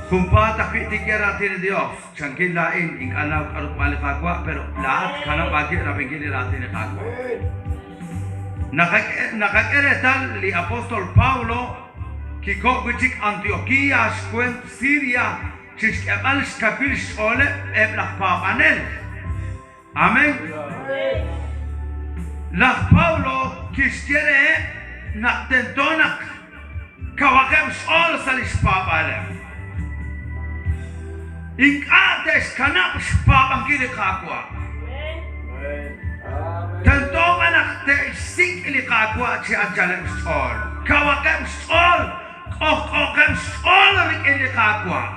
Junpaat ajwi' tinye raatin li Dios, chankin laa'in, ink'a' naw k'a'ru tb'aan li Qaawa', pero laa'at kanab' aawib' rab'inkil li raatin li Qaawa'. Naqak'e reetal li apóstol Pablo kiko' wi' chik Antioquía xweent Siria chi xk'eb'al xkawil xch'ooleb' eb' laj paab'anel. Amén. Laj Pablo kixye reheb' naq tento naq kawaqeb' xch'ool sa' li xpaab'aaleb'. Ink'a' te'xkanab' xpaab'ankil li Qaawa'. Tento b'an naq te'xsik' li Qaawa' chi anchaleb' xch'ool. Kawaqeb' xch'ool, k'ojk'ooqeb' xch'ool rik'in li Qaawa'.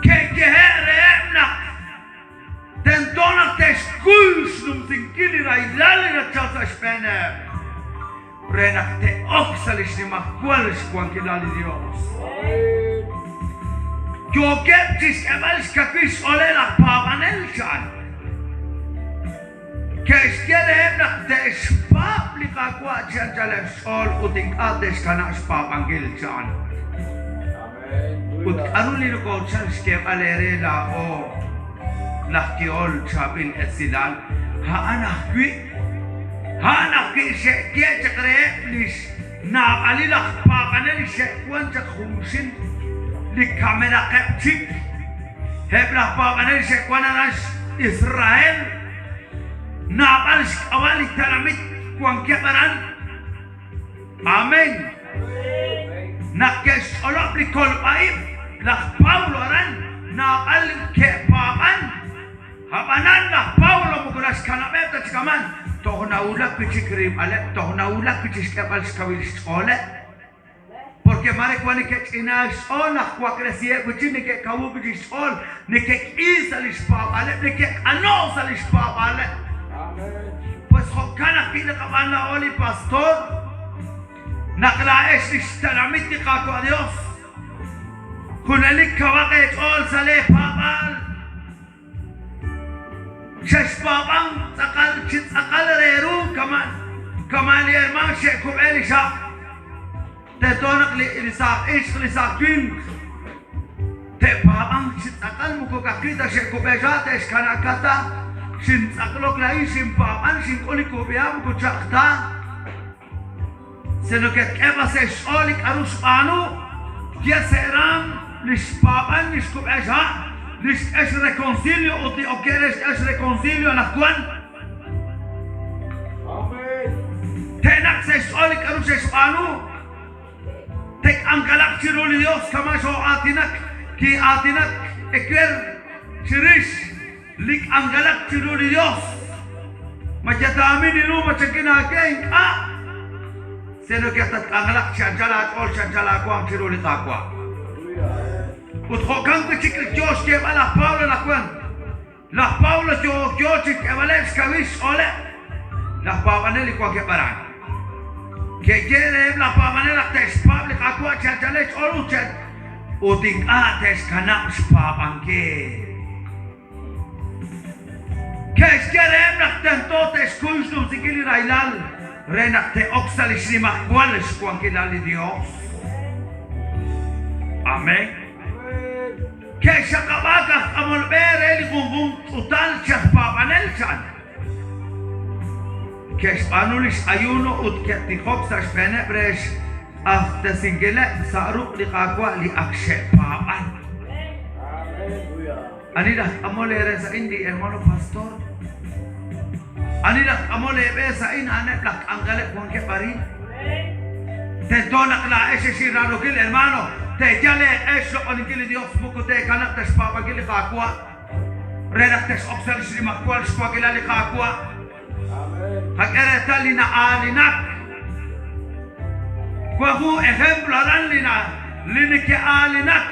Ke'yehe' reheb' naq tento naq te'xkuy xnumsinkil li rahilal li nachalk sa' xb'eeneb' re naq te'ok sa' li xnimajwal xwankilal li Yos. Yookeb' chi xk'eb'al xkawil xch'ooleb' laj paab'anel, chan. Ke'xye reheb' naq te'xpaab' li Qaawa' chi anchaleb' xch'ool ut ink'a' te'xkanab' xpaab'ankil, chan. Ut k'aru li nokoochal xyeeb'al eere laa'o laj yehol chaab'il esilal, a'an ajwi' a'an ajwi' xe'ye chaq reheb' li xnaab'alil aj paab'anel li xe'wank chaq junxil li kamenaqeb' chik, eb' laj paab'anel li xe'wank aran Israel, naab'al xk'ab'a' li tenamit wankeb' aran. Amén. Naq ke'xch'olob' li kolb'a-ib' laj Pablo aran, naab'al ke'paab'an. Ab'anan laj Pablo moko naxkanab'eb' ta chi kaman, toj nawulak wi' chik rilb'aleb', toj nawulak wi' chik xk'eb'al xkawil xch'ooleb'. Porque mare wan neke'ch'inaak xch'ool naq waklesiheb' wi' chik, neke'kawuk wi' chik xch'ool, neke'k'i sa' li xpaab'aaleb', neke'q'ano' sa' li xpaab'aaleb'. Pues jo'kan ajwi' naqab'aan laa'o li pastor, naq laa'ex li xtenamit li Qaawa' Dios, junelik kawaq eech'ool sa' lee paab'aal. Xexpaab'ank tz'aqal chi tz'aqal re ru kama' kama' li hermaan xe'kub'e li xa'. Tento naq li li saaj ixq li saaj winq te'paab'anq chi tz'aqal moko ka'ajwi' ta xe'kub'e xa' te'xkanaka ta. Xintz'aqlok laa'in xinpaab'an xink'ul li kub'iha' moko cha'aj ta. Sino ke'tk'e b'an sa' xch'ool li k'a'ru xb'aanu, ye sa' raam li xpaab'an li xkub'e xha', li xk'e xrekonsilio ut li ok re xk'e xrekonsilio anaqwan. Te'naq sa' xch'ool li k'a'ru xe'xb'aanu, te'k'anjelaq chiru li Dios kama' xoo'aatinak, ki'aatinak ewer chirix li k'anjelak chiru li Dios. Ma yataamin ru ma chankin aawe? Ink'a'. Sino ke tatk'anjelaq chi anchal aach'ool chi anchal aawaanm chiru li Qaawa'. Ut jo'kan wi' chik li yoo xyeeb'al laj Pablo anaqwan. Laj Pablo yoo yoo chi xk'eeb'aleb' xkawil xch'ooleb' laj paab'anel li wankeb' aran. Ke'ye reheb' laj paab'anel naq te'xpaab' li Qaawa' chi anchaleb' xch'ool ut chi ut ink'a' te'xkanab' xpaab'ankil. Ke'xye reheb' naq tento te'xkuy xnumsinkil li rahilal re naq te'ok sa' li xnimajwal xwankilal li Yos. Amén. Ke'xaqab'aak aj k'amol b'e re li junjunq ch'utal chi aj paab'anel, chan. Ke'xb'aanu li x'ayuno ut ke'tijok sa' xb'eeneb' re xq'axtesinkileb' sa' ruq' li Qaawa' li ak xe'paab'an. Ani laj k'amol eere sa' a'in? Li hermano pastor. Ani laj k'amol eeb'e sa' a'in? A'aneb' laj k'anjeleb' wankeb' arin. Tento naq laa'ex ex inraarokil hermano teeyal eeq'e xloq'oninkil li Dios moko teekanab' ta xpaab'ankil li Qaawa' re naq tex'ok sa' li xnimajwal xwankilal li Qaawa'. Qak'e reetal li na'aalinak. Wan jun ejemplo aran li na li neke'aalinak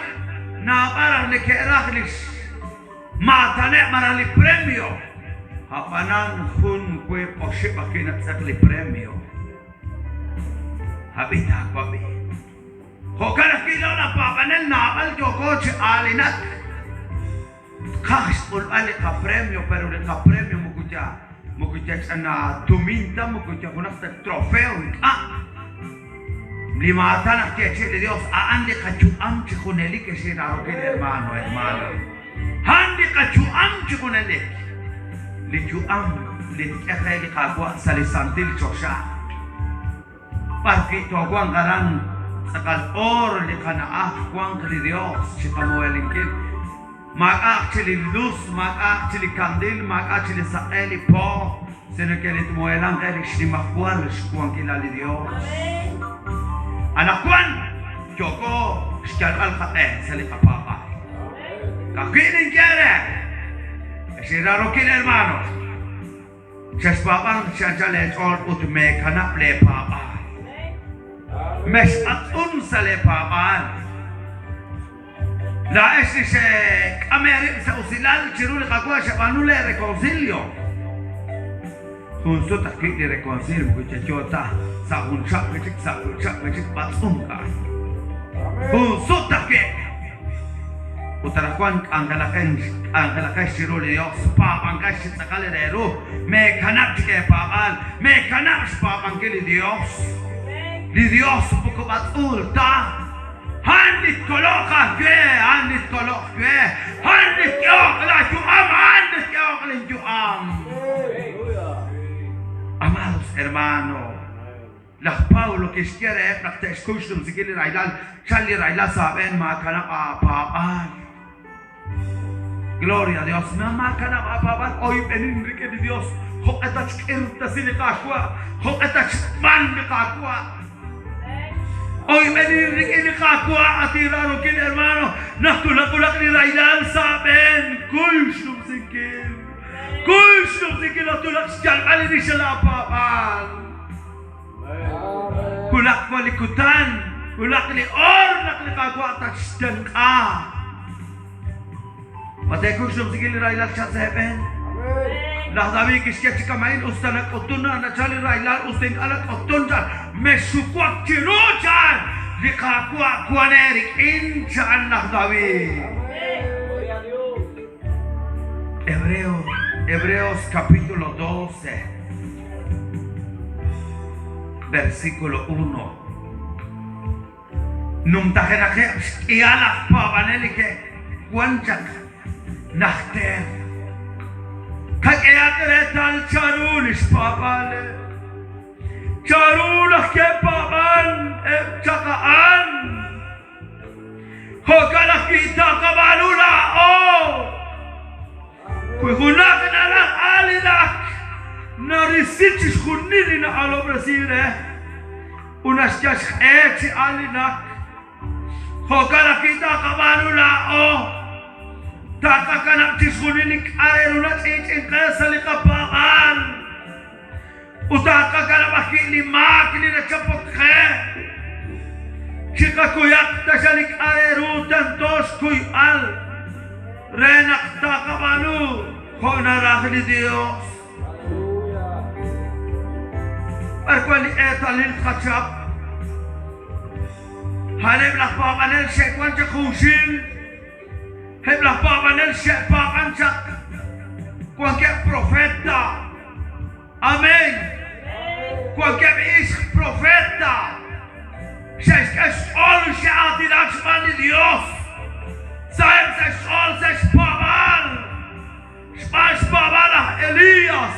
naab'al raj neke'raj li xmaataneb' malaj li premio. A'b'anan jun wiib' oxib' ajwi' natz'eq li premio. Ab'i taawab'i. Jo'kan ajwi' laa'o laj paab'anel naab'al yooko chi aalinak. Tqaj xk'ulb'al li qapremio, pero li qapremio moko ya moko ya ch'ina tumin ta, moko ya junaq ta trofeo, ink'a'. Li maatan aj yeechi'i li Dios, a'an li qayu'am chi junelik, ex inraarokil hermano, hermana. A'an li qayu'am chi junelik. Li yu'am li tk'e qe li Qaawa' sa' li santil choxa. B'ar wi' toowanq aran tz'aqal oor li qana'aj wanq li Dios chi qamuhelinkil. Maak'a'aq chi li luz, maak'a'aq chi li kandil, maak'a' chi li saq'e, li po, sino que li tmuhelanq qe li xnimajwal xwankilal li Dios. Anaqwan yooko xyalb'al qaq'e sa' li qapaab'aal. Ka'ajwi' ninye eere, ex inraarokil hermano, Chexpaab'anq chi anchal eech'ool ut meekanab' leepaab'aal. Mexb'atz'un sa' leepaab'aal. Laa'ex li xeek'am eerib' sa' usilal chiru li Qaawa' xeb'aanu leerekonsilio. Jun sut ajwi' li rekonsil moko yayo ta sa' jun chab' wi' chik, sa' jun chab' wi' chik b'atz'unk a'an. Jun sut ajwi'. Ut anaqwan k'anjelaqex chiru li Yos, paab'anqex chi tz'aqal re ru, meekanab' chik eepaab'aal, meekanab' xpaab'ankil li Yos. Li Yos moko b'atz'uul ta, a'an li tkoloq aawe, a'an li tkoloq we, a'an li tk'ehoq laayu'am, a'an li tk'ehoq linyu'am. Amados hermano, Laj Pablo kixye reheb' naq te'xkuy xnumsinkil li rahilal, Chalk li rahilal sa' aab'een, maakanab' aapaab'aal. Gloria a Dios! Maakanab' aapaab'aal, oyb'enin rik'in li Dios. Jo'q'e tatxk'irtasi li Qaawa', jo'q'e tatxb'an li Qaawa'. Oyb'enin rik'in li Qaawa', at inraarokil hermano, naq twulaq li rahilal sa' aab'een, kuy xnumsinkil. Kuy xnumsinkil naq twulaq xyalb'al li rix laapaab'aal. Wulaq wan li kutan, wulaq li oor naq li Qaawa' tatxtenq'a. Ma teekuy xnumsinkil li rahilal chalk sa' eeb'een? Laj David kixye chi kama'in, Us ta nak'utun naq nachalk li rahilal, us ta ink'a' nak'utun chan, mexxuwak chiru chan, li Qaawa' wank eerik'in, chan laj David. Hebreo, Hebreos capítulo 12. Versículo 1. Numtajenaqeb' xk'ihal aj paab'anel li ke'wan chaq najter. Qak'ehaq reetal chanru li xpaab'aaleb'. Chanru naq ke'paab'an eb' chaq a'an. Jo'kan ajwi' taqab'aanu laa'o. Wi junaq naraj aalinak, narisi chixjunil li na'aalob'resink re ut naxyal xq'e chi aalinak. Jo'kan ajwi' taqab'aanu laa'o, taqakanab' chixjunil li k'a' re ru nach'i'ch'in qe sa' li qapaab'aal ut taqakanab' ajwi' li maak li nachapok qe. Chiqakuyaq taxaq li k'a' re ru tento xkuyb'al. Re naq taqab'aanu jo' naraj li Dios. B'ar wan li eetalil tqachap? A'aneb' laj paab'anel xe'wan chaq junxil, eb' laj paab'anel xe'paab'an chaq, wankeb' profeta. Amén. Wankeb' ixq profeta xe'xk'e xch'ool xe'aatinak xb'aan li Dios. Saheb' sa' xch'ool sa' xpaab'aal, xb'aan xpaab'aal laj Elías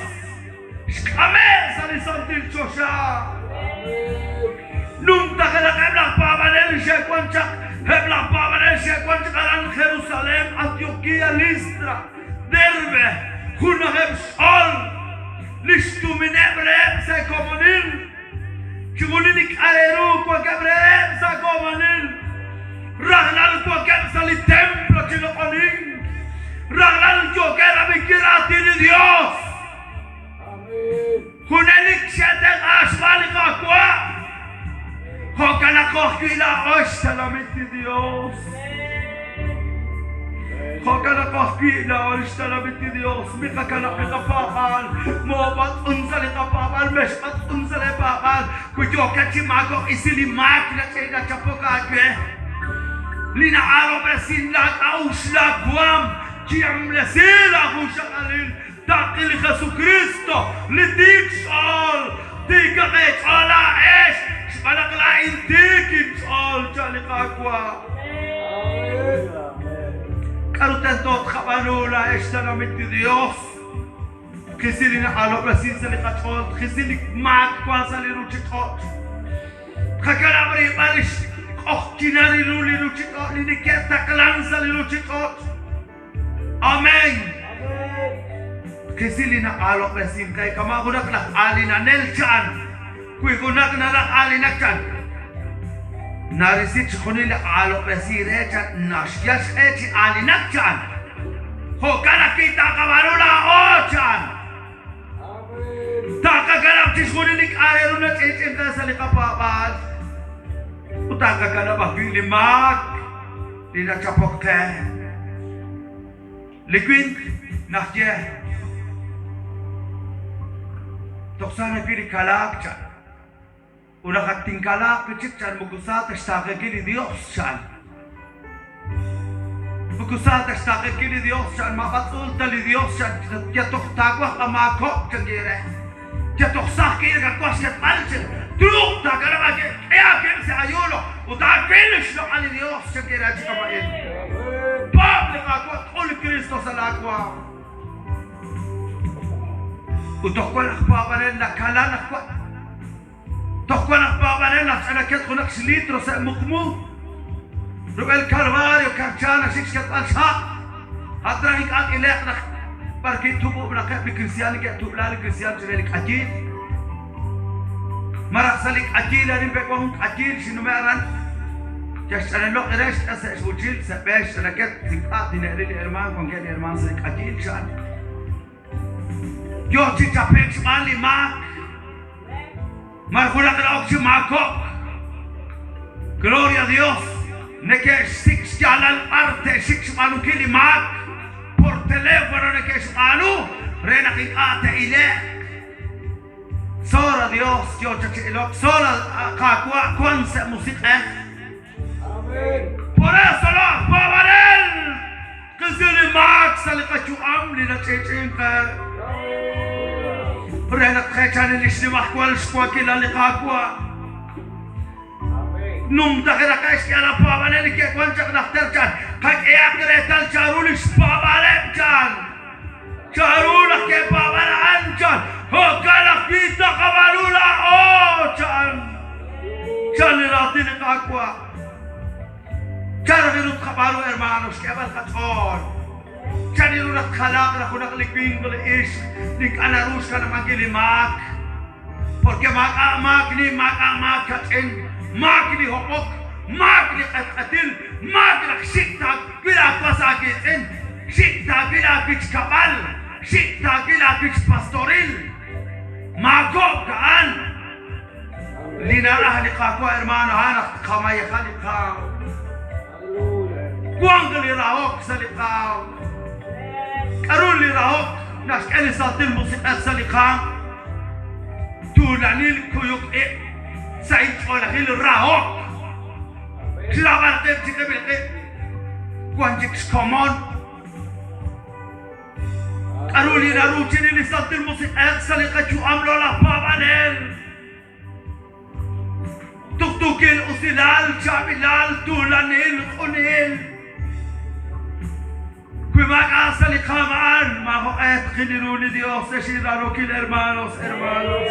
xk'ame' sa' li santil choxa. Numtajenaqeb' laj paab'anel xe'wan chaq, eb' laj paab'anel xe'wan chaq aran Jerusalén, Antioquía, Listra, Derbe, junajeb' xch'ool li xtumineb' reheb' sa' komonil, chixjunil li k'a' re ru wankeb' reheb' sa' komonil, rajlal wankeb' sa' li templo chi loq'onink, rajlal yookeb' rab'inkil raatin li Yos. Junelik xe'tenq'aak xb'aan li Qaawa', jo'kan naq ajwi' laa'o xtenamit li Yos. Jo'kan naq ajwi' laa'o li xtenamit li Yos, miqakanab' li qapaab'aal, moob'atz'un sa' li qapaab'aal, mexb'atz'un sa' leepaab'aal, wi yookat chi maakok' isi li maak nachapok aawe, li na'aalob'resin laak'a'uxl laawaanm, chiyamlesi laajunxaqalil. Taqi li Jesukristo, li tiik xch'ool, tiikaq eech'ool laa'ex. xb'aan naq laa'in tiik inch'ool, chan li Qaawa'. K'aru tento tqab'aanu laa'ex xtenamit li Yos? Tqisi li na'aalob'resink sa' li qach'ool, tqisi li maak wank sa' li ruuchich'och'. Tqakanab' rilb'al li xq'oqyinal ru li ruuchich'och' li neke'taqlank sa' li ruuchich'och'. Amén. Tqisi li na'aalob'resink qe kama' junaq laj aalinanel chan. Wi junaq naraj aalinak chan, narisi chixjunil li aalob'resink re chan, naxyal xq'e chi aalinak chan. Jo'kan ajwi' taqab'aanu laa'o chan. Taqakanab' chixjunil li k'a' re ru nach'i'ch'in qe sa' li qapaab'aal ut taqakanab' ajwi' li maak li nachapok qe. Li winq naxye, Toj sa nawil li kalaak, chan. Ut naq ak tinkalaaq wi' chik, chan, moko sa ta xtaaqenkil li Yos, chan. Moko sa ta xtaaqenkil li Yos, chan, ma b'atz'uul ta li Yos, chan, yal toj taawaj amaakob'k, chan ye re. Yal toj sa ajwi' nakawaj xketb'al, chan, truuq taakanab' aawib', k'e aawib' sa' ayuno ut taawil li xloq'al li Yos, chan ye re chi kama'in. Paab' li Qaawa', k'ul li Kristo sa' laa waam. Ut toj wan aj paab'anel nakala naq wan. Toj wan aj paab'anel naq ch'anaket junaq xlitro sa' muqmu. Rub'el Calvario karcha naxik xketb'al xha'. A'at raj ink'a' t'ile'q naq b'arwi' tub'ub'naqeb' li kristiaan neke'tub'la li kristiaan chire li k'ayiil. Malaj sa' li k'ayiil arin pe' wan jun k'ayiil xinnume' aran. Yal xch'anenloq' re xk'e sa' xwuchil sa' b'e xch'anaket ink'a' tine'ril li hermaan wankeb' li hermaan sa' li k'ayiil chan. Yoo chi chape'k xb'aan li maak. Mar junaq na'ok chi maakob'k. Gloria a Dios! Neke'xsik' xyaalal b'ar te'xik xb'aanunkil li maak por teléfono neke'xb'aanu re naq ink'a' te'ile'q. Sola Dios yoo chaq chi ilok, sola Qaawa' wank sa' musiq'ej. Por eso laj paab'anel qisi li maak sa' li qayu'am li nach'i'ch'i'ink qe re naq tqeechani li xnimajwal xwankilal li Qaawa'. Numtajenaqeb' xk'ihal laj paab'anel li ke'wank chaq najter chan, qak'ehaq reetal chanru li xpaab'aaleb' chan. Chanru naq ke'paab'an a'an chan, jo'kan ajwi' taqab'aanu laa'o chan. Chan li raatin li Qaawa'. Chan raj ru tqab'aanu hermano xk'eeb'al qach'ool. Chan ru naq tjalaaq raj junaq li winq li ixq li ink'a' naru xkanab'ankil li maak. Porque maak'a' maak nim, maak'a' maak kach'in, maak li hob'ok, maak li q'etq'etil, maak naq xik' taawil aawas aawiitz'in, xik' taawil aawich kab'al, xik' taawil aawich pastoril. Maakob'k a'an. Li naraj li Qaawa' hermano a'an naq tqamayeja li qaam. Wank li rahok sa' li qaam. K'aru li rahok naxk'e li Santil Musiq'ej sa' li qaam? Tuulanil, kuyuk ib', sahil ch'oolejil, rahok. Xraab'al qib' chiqib'il qib'. Wank chik xkomon. K'aru li naruuchini li Santil Musiq'ej sa' li qayu'am lo laj paab'anel? Tuqtuukil usilal, chaab'ilal, tuulanil, q'unil. Wi maak'a' sa' li qaam a'an, maajoq'e tqil ru li Dios, ex inraarookil hermanos, hermanos.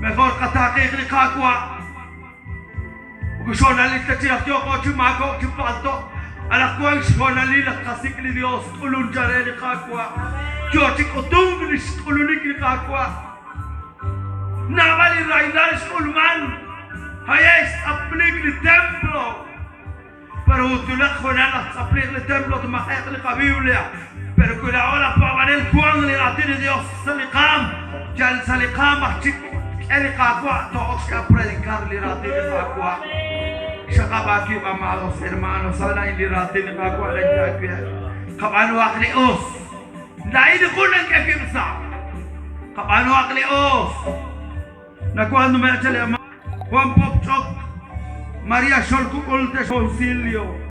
Mejor qataaqiiq li Qaawa'. Moko xhoonalil ta chi naq yooqo chi maako'k chi palto', anaqwan xhoonalil naq tqasik' li Dios, k'ulun cha re li Qaawa'. Yoo chi k'utunk li xk'ulunik li Qaawa'. Naab'al li rahilal xk'ulman, haye' xtz'aplik li templo. Pero twulaq hoonal naq ttz'apliq li templo tmaq'e'q li qaBiblia. Pero wi laa'o laj paab'anel wank li raatin li Dios sa' li qaam, yal sa' li qaam aj chik tk'e li Qaawa' too'ok xk'e predicar li raatin li Qaawa'. Xaqab' aawib' amados hermanos, a'an a'in li raatin li Qaawa' naxye aawe. Qab'aanuhaq li us. Laa'in li jun nank'e wib' sa'. Qab'aanuhaq li us. Nawank nume'k chaq li Juan Pop Ch'ok, María Xolkuk'ul te Concilio.